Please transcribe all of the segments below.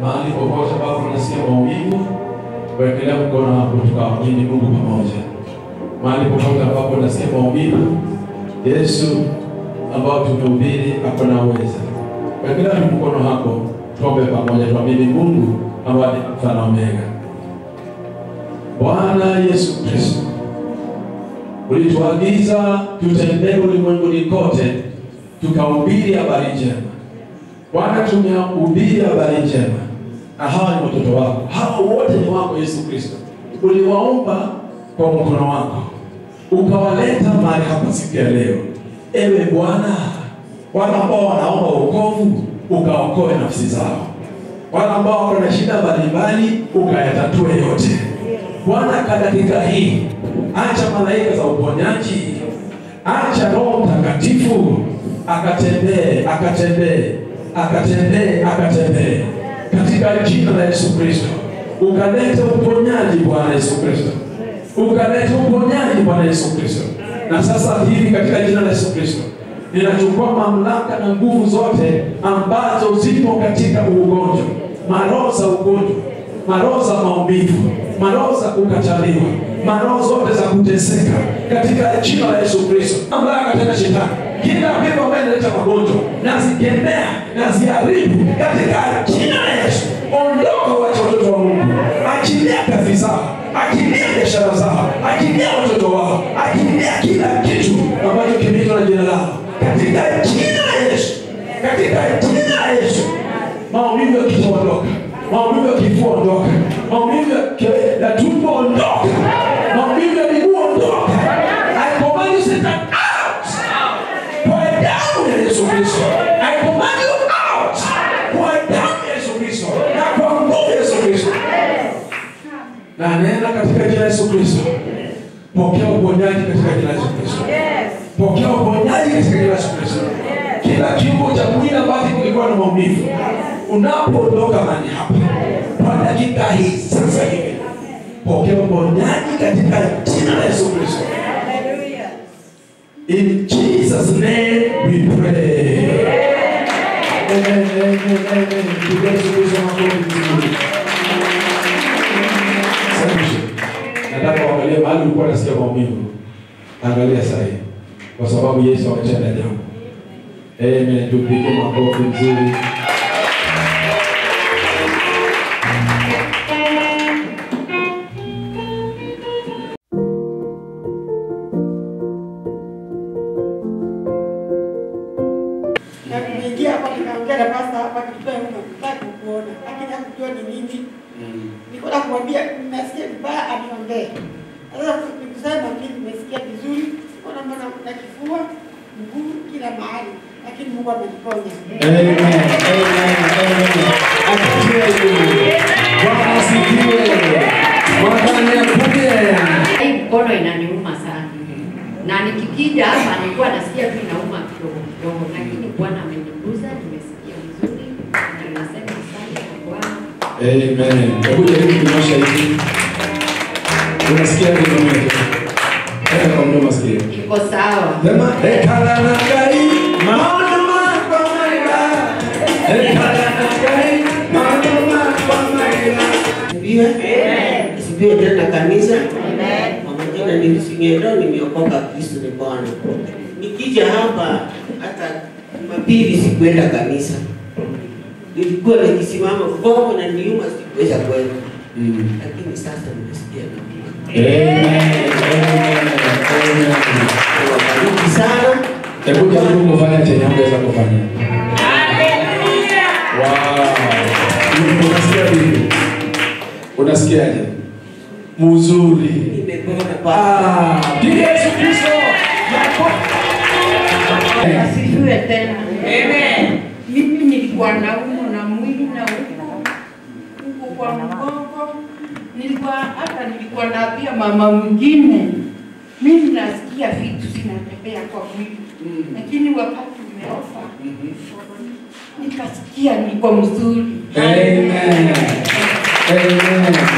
Mahali popote ambapo unasikia maumivu, wekelea mkono wako tukaamini Mungu pamoja. Mahali popote ambapo unasikia maumivu, Yesu ambao tumehubiri ako na uweza. Wekelea mkono wako, tuombe pamoja, tuamini Mungu ambaye ni Alfa na Omega. Bwana Yesu Kristo, ulituagiza tutembee ulimwenguni kote tukahubiri habari njema. Bwana, tumehubiri habari njema na hawa ni watoto wako. Hawa wote ni wako Yesu Kristo. Uliwaomba kwa mkono wako, ukawaleta mahali hapa siku ya leo. Ewe Bwana, wale ambao wanaomba wokovu, ukaokoe nafsi zao. Wale ambao wako na shida mbalimbali, ukayatatue yote. Bwana, kwa dakika hii, acha malaika za uponyaji, acha Roho Mtakatifu akatembee, akatembee, akatembee, akatembee katika jina la Yesu Kristo. Ukalete uponyaji Bwana Yesu Kristo. Ukalete uponyaji Bwana Yesu Kristo. Na sasa hivi katika jina la Yesu Kristo, ninachukua mamlaka na nguvu zote ambazo zipo katika ugonjwa, maroho za ugonjwa, maroho za maumivu, maroho za kukataliwa, maroho zote za kuteseka katika jina la Yesu Kristo. Mamlaka tena shetani, kila pepo ambaye inaleta magonjwa, nazikemea, naziharibu katika jina la Yesu. Ondoka, wacha watoto wa Mungu, achilia kazi zao, achilia biashara zao, achilia watoto wao, achilia kila kitu ambacho kimeitwa na jina lao katika jina la Yesu. Katika jina la Yesu, maumivu ya kichwa ondoka, maumivu ya kifua ondoka, maumivu ya tumbo ondoka, maumivu ya miguu ondoka. I command you Satan out kwa damu ya Yesu Kristo. I command you out kwa damu ya Yesu Kristo na kwa nguvu ya Yesu Kristo. Na nena katika jina la Yesu Kristo, pokea uponyaji katika jina la Yesu Kristo. Pokea uponyaji katika jina la Yesu Kristo. Kila kiungo cha mwili ambacho kilikuwa na maumivu, unapoondoka mahali hapa kwa dakika hii sasa hivi, pokea uponyaji katika jina la Yesu Kristo. In Jesus name we pray. Amen, amen, amen. Pigia Yesu Kristo makofi vizuri. Nataka uangalie mahali ulikuwa unasikia maumivu. Angalia sasa hivi, kwa sababu Yesu ametenda jambo. Amen. Tupige makofi mzuri. Na kuingia hapa nikaongea na pastor hapa kitu yangu nataka kukuona, lakini hakujua ni nini. Nilikuwa kumwambia nasikia vibaya aniombee. Sasa nikusema mimi nimesikia vizuri, kuna maana na kifua, mguu, kila mahali, lakini Mungu ameniponya. Amen. Amen. Amen. Asifiwe. Bwana asifiwe. Bwana akupe. Hii mkono inaniuma sana. Na nikikija hapa nilikuwa nasikia tu inauma kidogo kidogo, lakini Bwana ameniguza, nimesikia vizuri na nasema asante kwa Bwana. Amen. Hebu jaribu kunyosha hivi. Unasikia nini mwenyewe? Hata kwa mdomo sikia. Iko sawa. Sema ekala na gai maono kwa maila. Ekala na gai maono kwa maila. Asifiwe. Amen. Asifiwe tena kanisa. Amen. Kwa majina ni Singendo, nimeokoka, Kristo ni Bwana. Nikija hapa hata Jumapili sikuenda kanisa. Nilikuwa nikisimama mgongo na niuma, sikuweza kwenda. Lakini sasa nimesikia na Amen. Amen. Amen. Wabariki sana. Hebu jaribu kufanya chenye ungeweza kufanya. Hallelujah. Wow. Unasikia vipi? Unasikiaje? Mzuri. Nimepona Bwana. Piga Yesu Kristo. Asifiwe tena. Amen. Mimi nilikuwa naumwa na mwili na huko kwa mgongo. Nilikuwa hata nilikuwa naambia mama mwingine, mimi nasikia vitu zinatembea kwa mwili. Lakini wakati umeofa, nikasikia niko mzuri. Amen. Amen.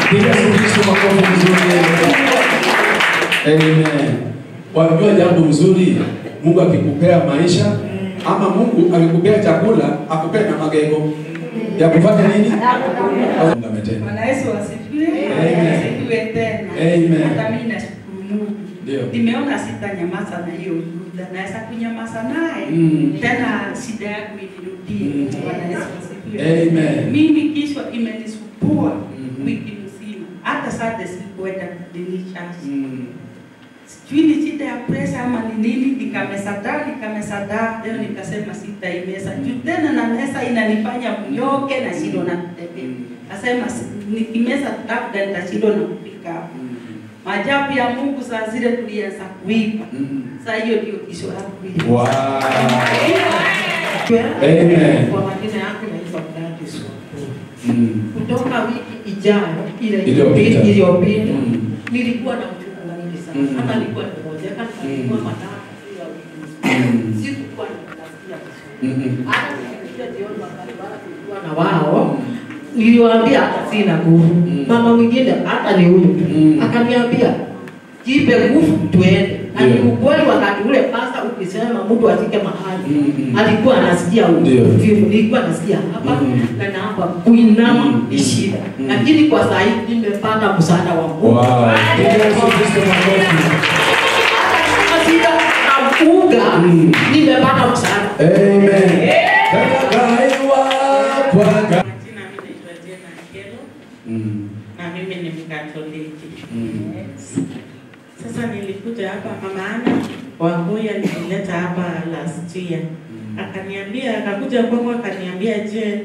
Piga Yesu Kristo makofi mzuri. Amen. Wajua jambo mzuri, Mungu akikupea maisha ama Mungu akikupea chakula, akupea na magego. Ya kufanya nini? Ametenda. Bwana Yesu asifiwe. Amen. Asifiwe tena. Amen. Hata mimi nashukuru Mungu. Ndio. Nimeona sitanyamaza na hiyo ushuhuda. Naweza kunyamaza naye. Tena shida yangu inirudie. Bwana Yesu asifiwe. Amen. Mimi kichwa imenisupua wiki mzima. Hata Sunday sikuenda dini church. Sijui ni shida ya pressure ama ni nini, nikameza dawa, leo nikasema sitaimeza. Juu tena na meza inanifanya mnyoke na shindwa na kutembea. Nasema nikimeza labda nitashindwa na kufika hapo. Maajabu ya Mungu, saa zile tulianza kuiba. Saa hiyo ndio kesho yangu ile. Wow. Amen. Kwa majina yangu naitwa Gladys Wambura. Kutoka wiki ijayo ile iliyopita nilikuwa na uchungu mwingi sana. Hata nilikuwa nimegonjeka, nilikuwa madawa ya wiki nzima. Sikuwa nasikia vizuri. Hata nilikuja jioni wakati tulikuwa na wao, niliwaambia hata sina nguvu. Mama mwingine hata ni huyu akaniambia jipe nguvu tuende. Na ni ukweli wakati ule pasta ukisema mtu afike mahali alikuwa anasikia uvivu, nilikuwa nasikia hapa na hapa kuinama ni shida. Lakini kwa sasa hivi nimepata msaada wa Mungu. Wow. Hata na uga nimepata msaada. Amen. Majina mimi naitwa Jena Kelo. Na mimi ni Mkatoliki. Sasa nilikuja hapa, mama Ana Wangui alinileta hapa last year. Akaniambia, akakuja kwangu akaniambia, je,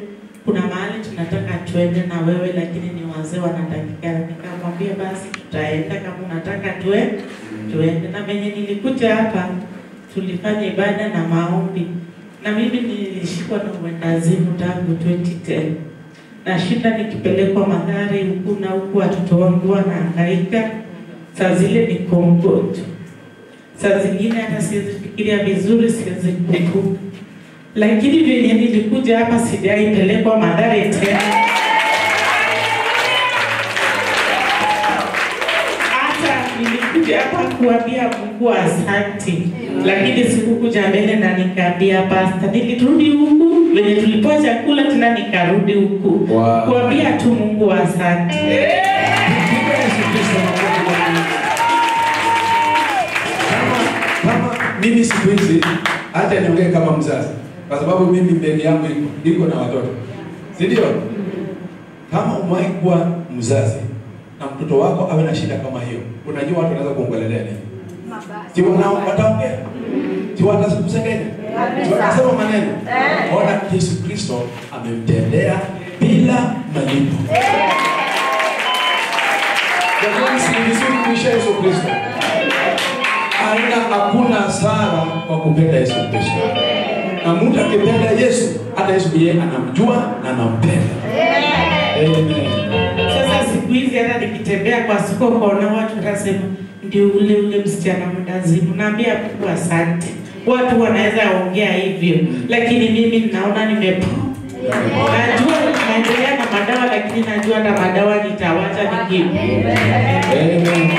kuna mahali tunataka tuende na wewe lakini ni wazee wanatakikana. Nikamwambia basi tutaenda kama unataka tuende. Na venye nilikuja hapa tulifanya ibada na maombi. Na mimi nilishikwa na uendazimu tangu 2010. Nashinda nikipelekwa Mathare huku na huku, watoto wangu wanahangaika. Saa zile niko mgonjwa. Saa zingine hata siwezi fikiria vizuri, siwezi kukumbuka. Lakini venye nilikuja hapa sijaipelekwa Mathare tena. Hata nilikuja hapa kuambia Mungu asante. Lakini sikukuja mbele na nikaambia pastor. Nilirudi huku venye tulipoa chakula tena nikarudi huku. Wow. Kuambia tu Mungu asante. Kama mimi siku hizi hata niongee kama mzazi, kwa sababu mimi mbele yangu iko na watoto, si ndio? Kama umewahi kuwa mzazi na mtoto wako awe na shida kama hiyo, unajua watu wanaweza kuongelelea nini? Si wataongea? Si watakusengenya? Si watasema maneno? Ona, Yesu Kristo amemtendea bila malipo. Jamani, si vizuri kuisha Yesu Kristo? Hakuna hasara kwa kupenda Yesu Kristo. Na mtu akipenda Yesu, hata Yesu yeye anamjua na anampenda. Amen. Sasa siku hizi hata nikitembea kwa soko kuona watu wanasema ndio ule ule msichana mwendazimu. Naambia Mungu asante. Watu wanaweza ongea hivyo, lakini mimi naona nimepona. Najua naendelea na madawa, lakini najua na madawa nitawacha nikiwa. Amen. Amen.